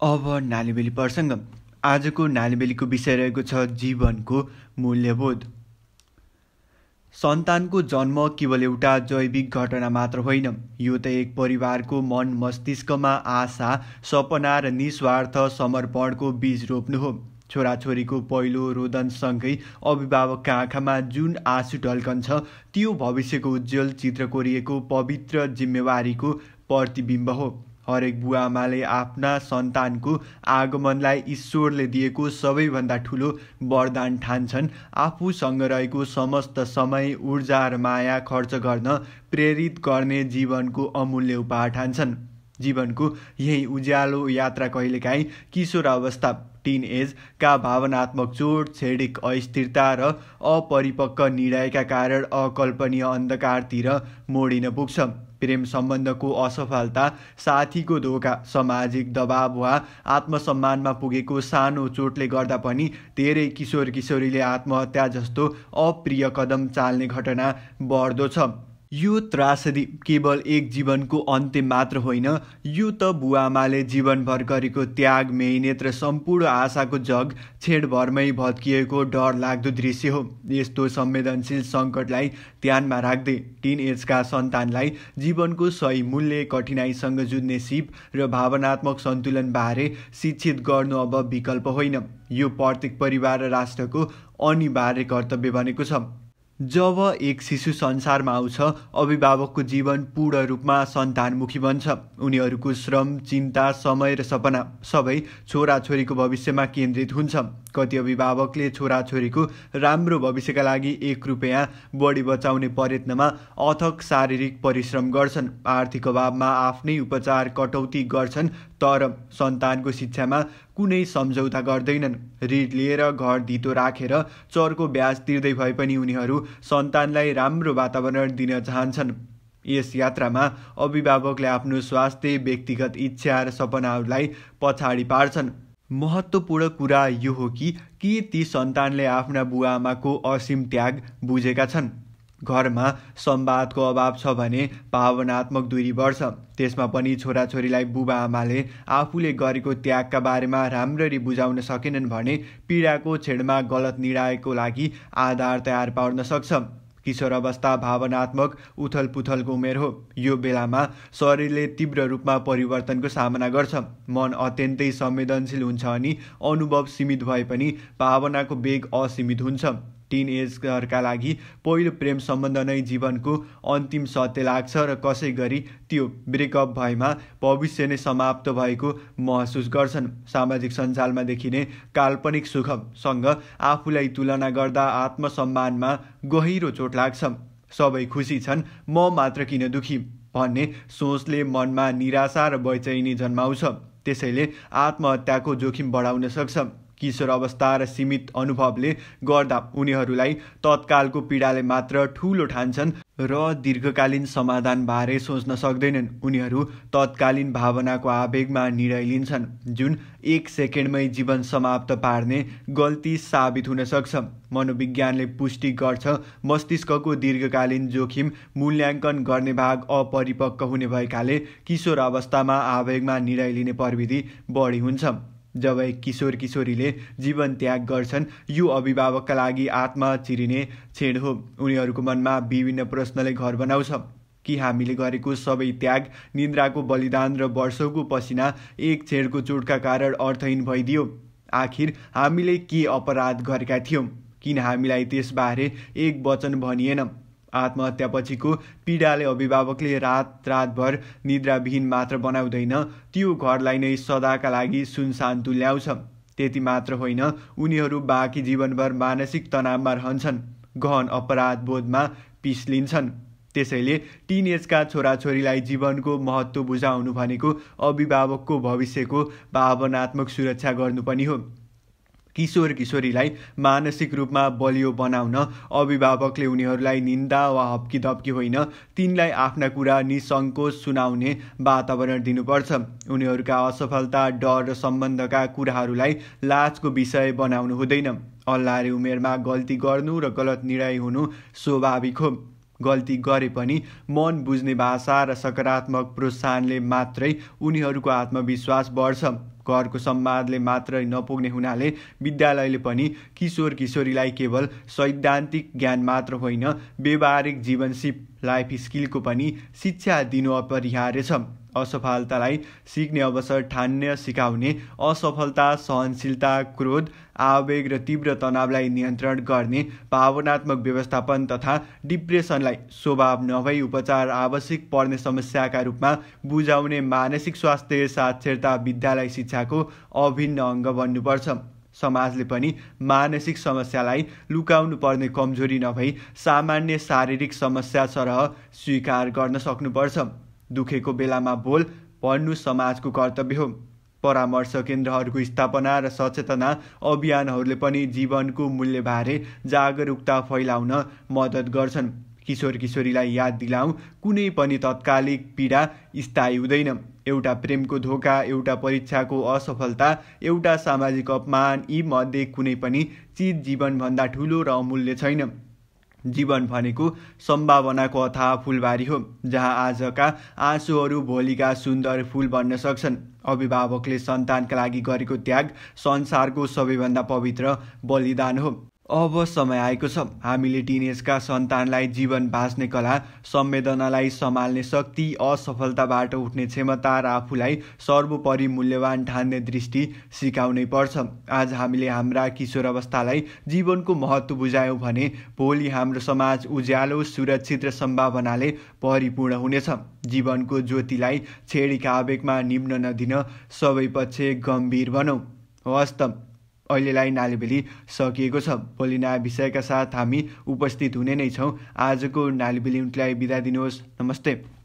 अब नालीबेली प्रसङ्ग। आजको नालीबेलीको विषय रहेको छ जीवनको मूल्यबोध। सन्तानको जन्म केवल एउटा जैविक घटना मात्र होइन, यो त एक परिवारको मन मस्तिष्कमा आशा, सपना र निस्वार्थ समर्पणको बीज रोप्नु हो। छोराछोरीको पहिलो रोदनसँगै अभिभावकका आँखामा जुन आँसु ढल्कन्छ त्यो भविष्यको उज्जवल चित्र कोरिएको पवित्र जिम्मेवारीको प्रतिबिम्ब हो। हरेक बुवाआमाले आफ्ना सन्तानको आगमनलाई ईश्वरले दिएको सबैभन्दा ठुलो वरदान ठान्छन्। आफूसँग रहेको समस्त समय, ऊर्जा र माया खर्च गर्न प्रेरित गर्ने जीवनको अमूल्य उपहार ठान्छन्। जीवनको यही उज्यालो यात्रा कहिलेकाहीँ किशोर अवस्था, टिन एजका भावनात्मक चोट, क्षणिक अस्थिरता र अपरिपक्व निर्णयका कारण अकल्पनीय अन्धकारतिर मोडिन पुग्छ। प्रेम सम्बन्धको असफलता, साथीको धोका, सामाजिक दबाव वा आत्मसम्मानमा पुगेको सानो चोटले गर्दा पनि धेरै किशोर किशोरीले आत्महत्या जस्तो अप्रिय कदम चाल्ने घटना बढ्दो छ। यो त्रासदी केवल एक जीवनको अन्त्य मात्र होइन, यो त बुवाआमाले जीवनभर गरेको त्याग, मेहनत र सम्पूर्ण आशाको जग छेडभरमै भत्किएको डरलाग्दो दृश्य हो। यस्तो संवेदनशील सङ्कटलाई ध्यानमा राख्दै टिन एजका सन्तानलाई जीवनको सही मूल्य, कठिनाइसँग जुझ्ने सिप र भावनात्मक सन्तुलनबारे शिक्षित गर्नु अब विकल्प होइन, यो प्रत्येक परिवार र राष्ट्रको अनिवार्य कर्तव्य बनेको छ। जब एक शिशु संसारमा आउँछ, अभिभावकको जीवन पूर्ण रूपमा सन्तानमुखी बन्छ। उनीहरूको श्रम, चिन्ता, समय र सपना सबै छोराछोरीको भविष्यमा केन्द्रित हुन्छ। कति अभिभावकले छोराछोरीको राम्रो भविष्यका लागि ₹1 बढी बचाउने प्रयत्नमा अथक शारीरिक परिश्रम गर्छन्, आर्थिक अभावमा आफ्नै उपचार कटौती गर्छन्, तर सन्तानको शिक्षामा कुनै सम्झौता गर्दैनन्। ऋण लिएर घर धितो राखेर चर्को ब्याज तिर्दै भए पनि उनीहरू सन्तानलाई राम्रो वातावरण दिन चाहन्छन्। यस यात्रामा अभिभावकले आफ्नो स्वास्थ्य, व्यक्तिगत इच्छा र सपनाहरूलाई पछाडि पार्छन्। महत्त्वपूर्ण कुरा यो हो कि ती सन्तानले आफ्ना बुवाआमाको असीम त्याग बुझेका छन्। घरमा संवादको अभाव छ भने भावनात्मक दूरी बढ्छ। त्यसमा पनि छोराछोरीलाई बुबाआमाले आफूले गरेको त्यागका बारेमा राम्ररी बुझाउन सकेनन् भने पीडाको छेडमा गलत निर्णयको लागि आधार तयार पार्न सक्छ। किशोर अवस्था भावनात्मक उथलपुथलको उमेर हो। यो बेलामा शरीरले तीव्र रूपमा परिवर्तनको सामना गर्छ। मन अत्यन्तै संवेदनशील हुन्छ अनि अनुभव सीमित भए पनि भावनाको वेग असीमित हुन्छ। टिन एजरका लागि पहिलो प्रेम सम्बन्ध नै जीवनको अन्तिम सत्य लाग्छ र कसै गरी त्यो ब्रेकअप भएमा भविष्य नै समाप्त भएको महसुस गर्छन्। सामाजिक सञ्जालमा देखिने काल्पनिक सुखसँग आफूलाई तुलना गर्दा आत्मसम्मानमा गहिरो चोट लाग्छ। सबै खुसी छन्, म मात्र किन दुखी भन्ने सोचले मनमा निराशा र बेचैनी जन्माउँछ। त्यसैले आत्महत्याको जोखिम बढाउन सक्छ। किशोर अवस्था र सीमित अनुभवले गर्दा उनीहरूलाई तत्कालको पीडाले मात्र ठूलो ठान्छन् र दीर्घकालीन समाधानबारे सोच्न सक्दैनन्। उनीहरू तत्कालीन भावनाको आवेगमा निर्णय लिन्छन्, जुन एक सेकेन्डमै जीवन समाप्त पार्ने गल्ती साबित हुन सक्छ। मनोविज्ञानले पुष्टि गर्छ, मस्तिष्कको दीर्घकालीन जोखिम मूल्याङ्कन गर्ने भाग अपरिपक्व हुने भएकाले किशोर अवस्थामा आवेगमा निर्णय लिने प्रविधि बढी हुन्छ। जब एक किशोर किशोरीले जीवन त्याग गर्छन्, यो अभिभावकका लागि आत्मा चिरिने क्षण हो। उनीहरूको मनमा विभिन्न प्रश्नले घर बनाउँछ। कि हामीले गरेको सबै त्याग, निद्राको बलिदान र वर्षौंको पसिना एक क्षणको चोटका कारण अर्थहीन भइदियो? आखिर हामीले के अपराध गरेका थियौँ? किन हामीलाई त्यसबारे एक वचन भनिएन? आत्महत्यापछिको पीडाले अभिभावकले रातभर निद्राविहीन मात्र बनाउँदैन, त्यो घरलाई नै सदाका लागि सुनसान तुल्याउँछ। त्यति मात्र होइन, उनीहरू बाँकी जीवनभर मानसिक तनावमा रहन्छन्, गहन अपराध बोधमा पिस्लिन्छन्। त्यसैले टिनएजका छोराछोरीलाई जीवनको महत्त्व बुझाउनु भनेको अभिभावकको भविष्यको भावनात्मक सुरक्षा गर्नु पनि हो। किशोर किशोरीलाई मानसिक रूपमा बलियो बनाउन अभिभावकले उनीहरूलाई निन्दा वा हप्कीधप्की होइन, तिनलाई आफ्ना कुरा निसङ्कोच सुनाउने वातावरण दिनुपर्छ। उनीहरूका असफलता, डर र सम्बन्धका कुराहरूलाई लाजको विषय बनाउनु हुँदैन। अल्लारे उमेरमा गल्ती गर्नु र गलत निर्णय हुनु स्वाभाविक हो। गल्ती गरे पनि मन बुझ्ने भाषा र सकारात्मक प्रोत्साहनले मात्रै उनीहरूको आत्मविश्वास बढ्छ। घरको संवादले मात्र नपुग्ने हुनाले विद्यालयले पनि किशोर किशोरीलाई केवल सैद्धान्तिक ज्ञान मात्र होइन व्यवहारिक जीवनसिप लाइफ स्किलको पनि शिक्षा दिनु अपरिहार्य छ। असफलतालाई सिक्ने अवसर ठान्न सिकाउने, असफलता सहनशीलता, क्रोध, आवेग र तीव्र तनावलाई नियन्त्रण गर्ने, भावनात्मक व्यवस्थापन तथा डिप्रेसनलाई स्वभाव नभई उपचार आवश्यक पर्ने समस्याका रूपमा बुझाउने मानसिक स्वास्थ्य साक्षरता विद्यालय शिक्षाको अभिन्न अङ्ग बन्नुपर्छ। समाजले पनि मानसिक समस्यालाई लुकाउनु पर्ने कमजोरी नभई सामान्य शारीरिक समस्या सरह स्वीकार गर्न सक्नुपर्छ। दुखेको बेलामा बोल भन्नु समाजको कर्तव्य हो। परामर्श केन्द्रहरूको स्थापना र सचेतना अभियानहरूले पनि जीवनको मूल्यबारे जागरुकता फैलाउन मद्दत गर्छन्। किशोर किशोरीलाई याद दिलाऊ, कुनै पनि तत्कालिक पीडा स्थायी हुँदैन। एउटा प्रेमको धोका, एउटा परीक्षाको असफलता, एउटा सामाजिक अपमान, यी मध्ये कुनै पनि चिज जीवनभन्दा ठुलो र अमूल्य छैन। जीवन भनेको सम्भावनाको अथाह फुलबारी हो, जहाँ आजका आँसुहरू भोलिका सुन्दर फुल बन्न सक्छन्। अभिभावकले सन्तानका लागि गरेको त्याग संसारको सबैभन्दा पवित्र बलिदान हो। अब समय आएको छ हामीले टिनेजका सन्तानलाई जीवन बाँच्ने कला, संवेदनालाई सम्हाल्ने शक्ति, असफलताबाट उठ्ने क्षमता र आफूलाई सर्वोपरि मूल्यवान ठान्ने दृष्टि सिकाउनै पर्छ। आज हामीले हाम्रा किशोर अवस्थालाई जीवनको महत्त्व बुझायौँ भने भोलि हाम्रो समाज उज्यालो, सुरक्षित र सम्भावनाले परिपूर्ण हुनेछ। जीवनको ज्योतिलाई छेडीका आवेगमा निम्न नदिन सबै पक्ष गम्भीर बनौँ। हवस् त, अहिलेलाई नालीबेली सकिएको छ। भोलि नयाँ विषयका साथ हामी उपस्थित हुने नै छौँ। आजको नालीबेली उनलाई बिदा दिनुहोस्। नमस्ते।